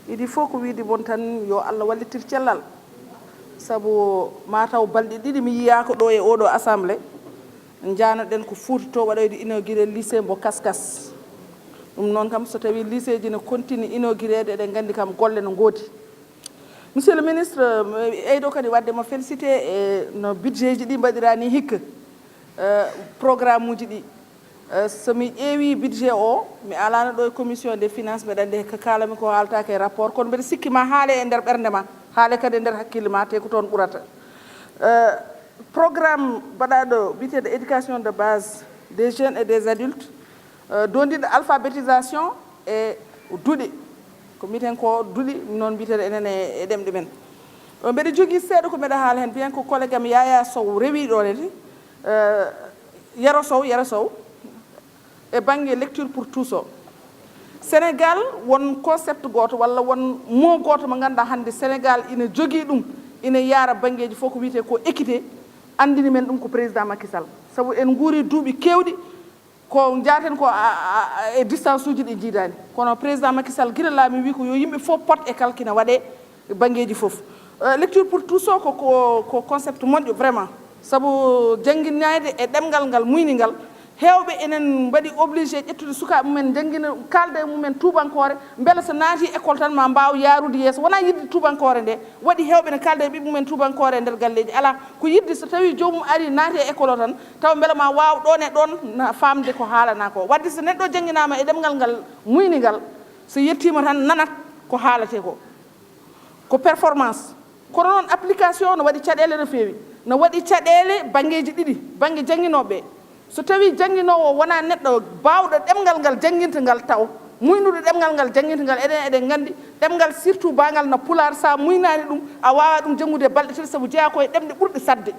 idi fof ko wiide bon tan yo Allah wallitir cellal sabu mataw balɗe ɗiɗi mi yiyaka ɗo e oɗo assemblée janoɗen ko Fouta to waɗoyde inauguré lycée mbo kaskas ɗum noon kam so tawi lycée ji ne continue inaugurede eɗen gandi kam golle no goodi. Monsieur le ministre eyɗo kadi waddemo félicité e no budget ji ɗi mbaɗirani hikka programme uji ɗi somi ƴeewi budget o mi alano ɗo e commission des finances mbeɗa andi ko kalami ko haaltake e rapport kono mbeɗa sikki ma haale e nder ɓernde ma haale kadi e nder hakkille ma te ko toon ɓurata programme mbaɗaɗo biteɗo éducation de base des jeunes et des adultes dondiɗo alphabétisation e duuɗi ko mbiten ko duuɗi noon mbiteɗo enen e ɗemɗe men mbeɗa jogui seeɗa ko mbeɗa haala hen bien ko collègue am Yaya Sow rewi ɗonede Yero Sow e banggue lecture pour tous o Sénégal won concept goto walla won mot goto mo ganduɗa hande Sénégal ina jogui ɗum ina yaara banggueji fof ko wiyete ko équité andini men ɗum ko président Macky Sall saabu en guuri duuɓi kewɗi ko jaaten ko e distance uji ɗi jiidani kono président Macky Sall guila laami wi ko yo yimɓe fof pot e kalkina waɗe banggueji fof lecture pour tous o ko concept moƴƴo vraiment saabu jangguinayde e ɗemgal ngal muyningal hewɓe enen mbaɗi obligé ƴettude sukaɓe mumen jangguina kalda e mumen tubankore beele so naati école tan ma mbaw yaarude yeeso wona yidde tubankore nde waɗi hewɓe ne kalda e ɓiɓɓe mumen tubankore e nder galleji ala ko yidde so tawi jomum ari naati e école o tan taw beele ma waw ɗon e ɗon famde ko haalana ko wadde so neɗɗo jangguinama e ɗemgal ngal muynigal so yettima tan nanat ko haalate ko performance kono noon application no waɗi caɗele no fewi no waɗi caɗele banggueji ɗiɗi banggue jangguinoɓe so tawi jangguinowo wona neɗɗo bawɗo ɗemgal ngal jangguinta ngal taw muynuɗo ɗemgal ngal jangguinta ngal eɗen gandi ɗemgal surtout bangal no Pulaar sa muynani ɗum a wawa ɗum janggude balɗe tati saabu jeeya koye ɗemɗe ɓurɗe sadde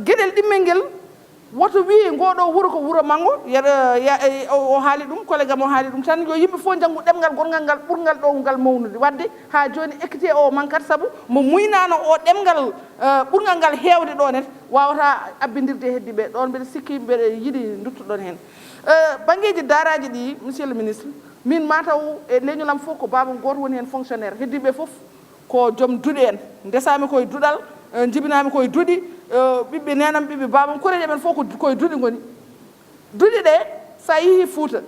gueɗel ɗimmel ngel woto wi ngoɗo wuuro ko wuuro manggo o haali ɗum collègue am o haali ɗum tan yo yimɓe fof janggu ɗemgal gongal ngal ɓurgal ɗo ngal mawnude wadde ha joni équité o mankat saabu mo muynano o ɗemgal ɓurgal ngal hewde ɗo net wawata abbindirde e heddiɓe ɗon mbeɗa sikki mbeɗa yiiɗi duttoɗon hen banggueji daaraji ɗi monsieur le ministre min mataw e leñolam fof ko babam goto woni hen fonctionnaire heddiɓe fof ko joom duuɗi en ndesami koye duuɗal jibinami koye duuɗi ɓiɓɓe nenam ɓiɓɓe babam koreje men fof koye duuɗi goni duuɗi ɗe sa yeehi Fouta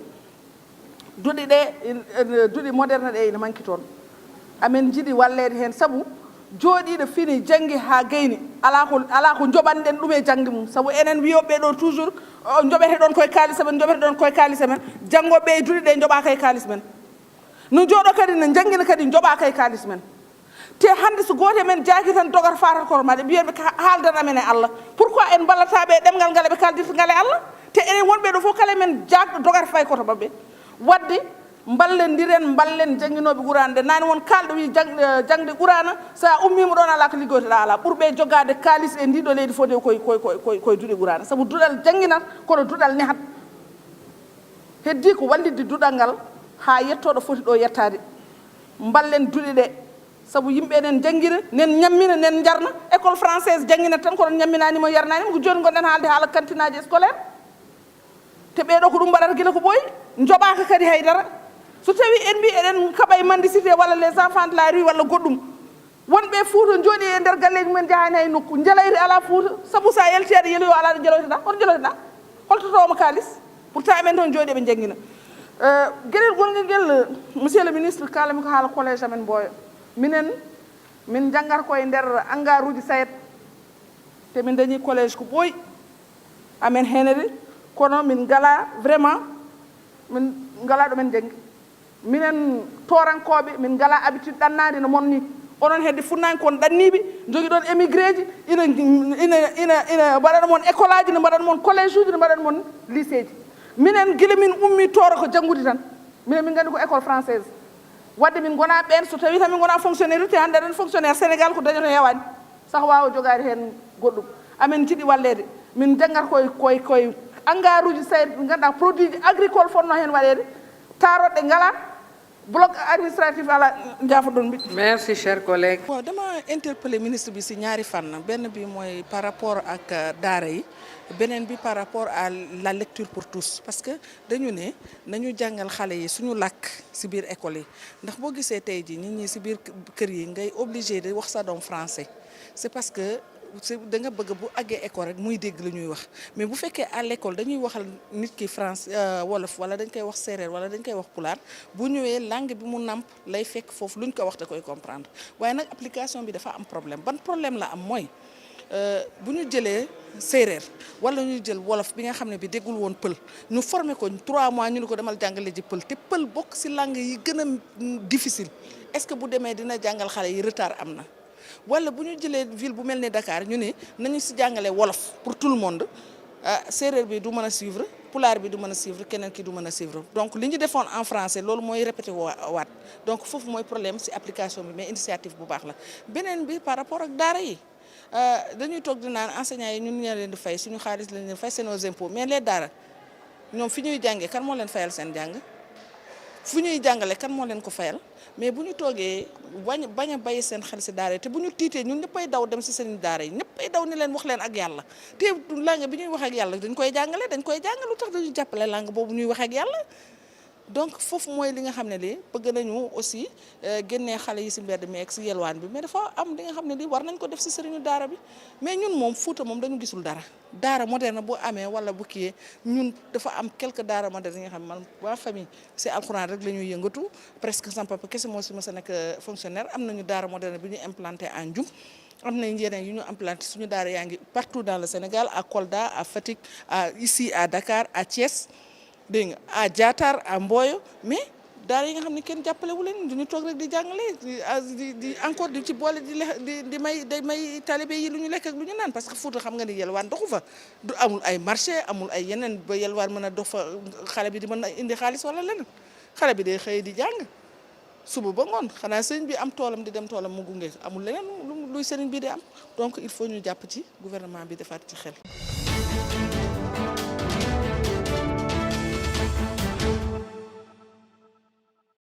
duuɗi ɗe duuɗi moderne ɗe ene manki toon amen jiiɗi wallede hen saabu jooɗiɗo fini janggi ha gayni ala ko joɓanɗen ɗum e jangde mum saabu enen wiyoɓe ɗo toujours joɓete ɗon koye kalisa men joɓete ɗon koye kalisa men janggoɓe e duuɗi ɗe joɓaka e kalis men no jooɗo kadi no jangguina kadi joɓaka e kalis men te hande so goto men jaaki tan dogar fatat koto maɗe mbiyenɓe haaldan amen e Allah pourquoi en ballataɓe e ɗemgal ngal ɓe kaldirta ngal e Allah te enen wonɓe ɗo fof kala men jakɗo dogar fay koto mabɓe wadde ballen jangguinoɓe qur'ana ɗe nani won kalɗo wi jangde qur'ana sa ummima ɗon ala ko liggotoɗa ala ɓurɓe jogade kalis e ndiɗo leydi fode koye duuɗe qur'ana saabu duuɗal jangguinat kono duuɗal nehat heddi ko wallidde duuɗal ngal ha yettoɗo foti ɗo yettade ballen duuɗe ɗe saabu yimɓe nen jangguina nen ñammina nen jarna école française jangguina tan kono ñamminanimo yarnanimo ko joni gonɗen haalde haala cantinaji scolaire te ɓeɗo ko ɗum mbaɗata guila ko ɓooyi joɓaka kadi haydara so tawi en mbi eɗen kaɓa e mendicité walla les enfants de la rue walla goɗɗum wonɓe Fouta jooɗi e nder galleji mumen jahani hay nokku jeelayri ala Fouta saabu sa yalti aɗa yeeloyo ala ɗo jeeloytoɗa hoto jeeloytoɗa holtotomo kalis pourtant emen toon jooɗi eɓe jangguina gueɗel gonguel guel monsieur le ministre kalami ko haala collège amen Mboyo min janggata koye nder hangar uji SAED te min dañi collège ko ɓooyi amen henede kono min ngala vraiment min ngala ɗo men janggi minen torankoɓe min ngala habitude ɗannade no monni onon hedde funnaki kon ɗanniɓe jogui ɗon émigré ji ina mbaɗana moon école aji ne mbaɗana moon collège uji ne mbaɗana moon lycée ji minen guila min ummi toora ko janggude tan minen min gandi ko école française wadde min gona ɓen so tawi tan min gona fonctionnaire te hande aɗen fonctionnaire Sénégal ko dañoto hewani saka wawa jogade hen goɗɗum amen jiiɗi wallede min janggata koye hangar uji SAED ɓe ganduɗa produit ji agricole fonno hen waɗede taroɗɗe ngala bloc administratif ala jaafaɗon bi. Merci, chers collègues. Bon, dama interpellé ministre bi ci ñaari fànn benn bi mooy par rapport ak daara yi beneen bi par rapport à la lecture pour tous parce que dañu ne nañu jàngal xale yi suñu làkk ci biir école yi ndax boo gisee tey ji nit ñi ci biir kër yi ngay obligé de wax sa doom français c'est parce que da nga bëgg bu àggee école rek muy dégg lu ñuy wax mais bu fekkee à l'école dañuy waxal nit ki France wolof wala dañ koy wax séeréer wala dañ koy wax pulaar bu ñëwee langue bi mu nàmp lay fekk foofu luñ ko wax da koy comprendre waaye nag application bi dafa am problème ban problème la am mooy bu ñu jëlee séeréer wala ñu jël wolof bi nga xam ne bi déggul woon pël ñu formé ko 3 mois ñu ne ko demal jàngale ji pël te pël bokk ci langue yi gën a difficile est-ce que bu demee dina jàngal xale yi retard am na. wala bu ñu jëlee ville bu mel ni Dakar ñu ne nañu ci jàngale wolof pour tout le monde séeréer bi du mën a suivre pulaar bi du mën a suivre keneen ki du mën a suivre donc li ñu defoon en français loolu mooy répété waat donc foofu mooy problème ci application bi mais initiative bu baax la beneen bi par rapport ak daara yi dañuy toog di naan enseignants yi ñun ñoo leen di fay suñu xaalis lañ leen fay c'est nos impôts mais les daara ñoom fi ñuy jàngee kan moo leen fayal seen jàng fu ñuy jàngale kan moo leen ko fayal mais bu ñu toogee bañ a bàyyi seen xel ci daara yi te bu ñu tiitee ñun ñëppay daw dem ci seen daara yi ñëppay daw ni leen wax leen ak yàlla te langue bi ñuy wax ak yàlla dañ koy jàngale lu tax dañu jàppale langue boobu ñuy wax ak yàlla donc foofu mooy li nga xam ne li bëgg nañu aussi génnee xale yi ci mbedd mi ak ci yelwaan bi mais dafa am li nga xam ne li war nañ ko def ci sëriñu daara bi mais ñun moom Fuuta moom dañu gisul dara daara moderne bu amee wala bu kiyee ñun dafa am quelques daara moderne yi nga xam ne man waa famille ci alxuraan rek la ñuy yëngatu presque sama papa kese moo ci mës a nekk fonctionnaire am nañu daara moderne bi ñu implanté en Ndioum am nañ yeneen yu ñu implanté suñu daara yaa ngi partout dans le Sénégal à Kolda à Fatick ici à Dakar à Thiès dégg nga à Diatar à Mboyo mais daara yi nga xam ne kenn jàppale wu leen duñu toog rek di jàngale di encore di ci boole di may talibé yi lu ñu lekk ak lu ñu naan parce que Fuuta xam nga ni yelwaan doxu fa du amul ay marché amul ay yeneen ba yelwaan mën a dox fa xale bi di mën a indi xaalis wala leneen xale bi day xëy di jàng suba ba ngoon xanaa sëriñ bi am toolam di dem toolam mu gunge amul leneen luy sëriñ bi di am donc il faut ñu jàpp ci gouvernement bi defaat ci xel